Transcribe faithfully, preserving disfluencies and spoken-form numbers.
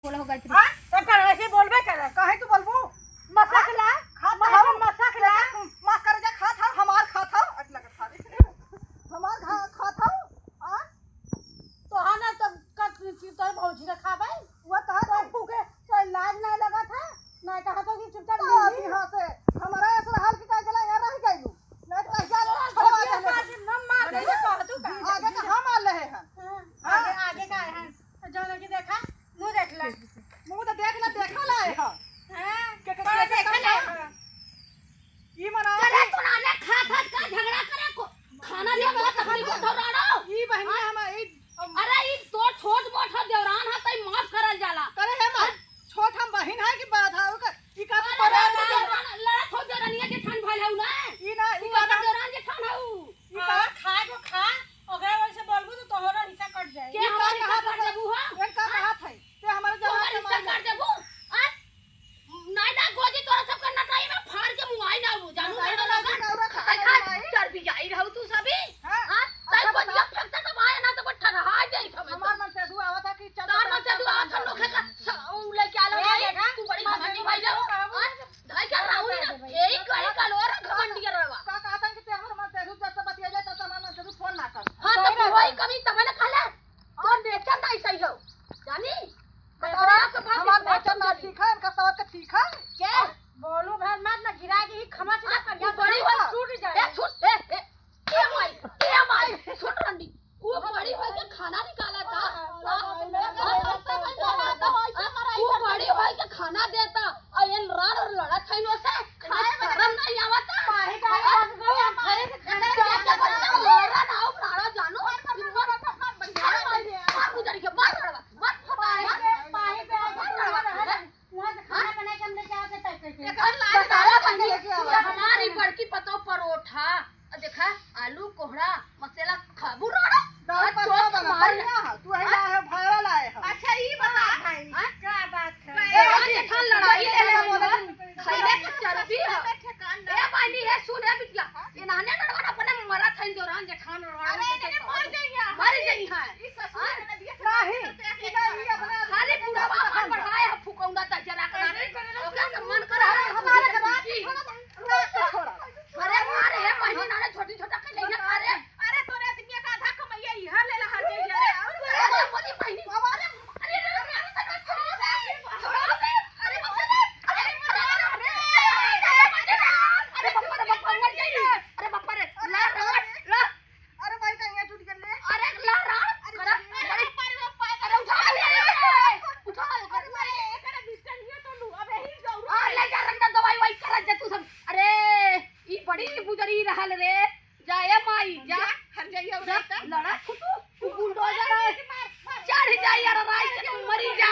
बोला हो गायत्री। हाँ, तब का ऐसे बोलबे करे? काहे तू बोलबू? मसक ला, हाँ? खात मसक हूँ। मसक ला। मसक करे जा, खात हूँ, हमार खात हूँ। अट लगा खा दे। हमार खा-, खात हूँ, हाँ? तो हाँ ना, तब का तू, तू तो भौजी का खाबे? वो तो है, तो फूके, तो लाज ना लगा था, ना कहा तो कि चुपचाप तो नींद। अभी हाँ से, हमारा ऐसा हाल कि का गला यहाँ रह गई। नहीं तो कहीं जा, तो छोड़ छोटी दे। बात है, न मार दे, तो कह तू का? आगे का हम आ रहे हैं। हाँ, हाँ। आगे, आगे का है? जौन कि देखा, मुँह देख ले। मुँह तो देख ले, देखा लाए ह। हाँ, के, के, बड़ा के, देखा के, लाए ह। ई मना करे कि तू नाने खा खा का झगड़ा करे को, खाना ई दे मना को तकलीफ खाना। उठा रहा। ई बहिनी हाँ? हम, ई, हम अरे ई तो छोट मोट ह, देवरान ह, तई माफ करल जाला। करे है माँ, हाँ? छोट हम बहिन है कि बात है, ओकर, ई का अरे परात लड़ा, के लड़ा, लड़ा, छोट देवरानिया जेठान भइल हऊ ना। ई ना, ई तू का ओकर ना देवरान जेठान हऊ। ई हाँ, का? खा जो खा, ओकरा वैसे बोलबू तो तोहरा हिस्सा कट जाए। के ई का हमार हिस्सा कहत कट है? देबू, हाँ? ये का हाँ? कहत है? ते हमारे तू जवान हमार के हिस्सा मार कट देबू, हाँ? नहीं ना, गोजी तोरा सब करना चाहिए, मैं फाड़ के मुआई ना हूँ, जानू नहीं, ना नहीं, लगा। नहीं, नहीं, खाए, खाए, नहीं। चर्बी जाई रहू तू सभी, हाँ? हाँ? अच्छा, तई गोजिया बताओ। फेंकता तो भाई ना तो कोई ठरहा जाई समझ। हमार मन से दुआ आवत है कि चल, तार चल, मन से चल, दुआ चल, आवत हम लोग चल। खेता, स-, ऊ लेके आलो ए, भाई, देखा, तू बड़ी मामा घमंडी जी भाई जाओ, भाई। हाँ? धाई का राहुल ना, यही कही कल और घमंडी के रवा। का कहता है कि ते हमर मन से रुक जा, सब बतिया जाए, तब हमार मन से रुक फोन ना कर। हाँ, तो वही कमी तबे ना कहले। और नेचर नहीं सही हो, जानी? बताओ, बाप के बाप हमार की बात नेचर ना समझ। ठीक है, इनका सवाल का ठीक है? क्या? बोलू भर मत ना, गिरा के ही खमच ना हाँ, कर, तू बड़ी हो, टूट जाए। ए, छूट, ए, ए, ए माई, ए माई, छूट रंडी। वो बड़ी होई के खाना निकाला था। वो बड़ी होई के खाना देता। और ये लड़ और लड़त है इनों से। खाए शर्म नहीं आवता। पाही का आवाज गया, पाही से खाना लड़ा ना, लड़ा जानो। मार, मार, मार, मार, गुजर के मार, लड़वा, मार, मार, मार। पाही पे आवाज गया। वहाँ से खाना बना के हम लेके आते तय करके। एकर लाज बतावा रहत है बहिनी, लेके आवा। हमारी बड़की पतोह परोठा, आ देखा, आलू, कोहड़ा, मसाला खाबू रोड़ा। दाल आ पकवा चोट बना, मार बढ़िया है, तू है हाँ? लाए है, भाड़ा लाए है। अच्छा, ई बता हाँ? भाई, हाँ? का बात है? ए, आज देखा लड़ाई ले ले बोला, बोला, खैले के चर्बी है। ए बहिनी, ए सुन, ए बिटिया, इन्हाने लड़वा अपने मरा था, दौरान जेठान लड़वा अरे, लेके इन्हें मर जाइए। मर जाइए। ई ससुर हाँ? के नदिया से नहीं, मार के ई अपने खाली बुढ़वा अपन बढ़ाए है फुकौंदा तक जरा के मारे। ओकरा के मन करे है, हमारे हमारे के बात की। छोड़ा, छोड़ा। अरे मारे है, बहिनी नारे छोटी छोटा के लेके अरे। अरे तोरे दुनिया का आधा कमैया इहा ले ला हर चीज रे। अरे मोदी बहिनी। अरे, अरे, अरे, अरे, अरे, अरे, अरे, अरे, अरे, बाप रे, बाप रे, मर जाई रे। अरे बाप रे, ला, ला, ला। अरे भाई, कहीं टूट गया ले। अरे ला, ला। अरे अरे, बाप रे, बाप रे। अरे उठा ले, उठा ले। अरे भाई, एकरा बिस्तर ये तो लू, अब यही गौरू। आ, ले जा, रंडा दवाई वाई करा जा तू सब। अरे, ई बड़ी बुजरी रहल रे। जा ए माई, जा। हर जाइए, जा, उठा। लड़ा खुटू, तू बुलडोजर है। चढ़ जा यार, राई के तू मरी जा।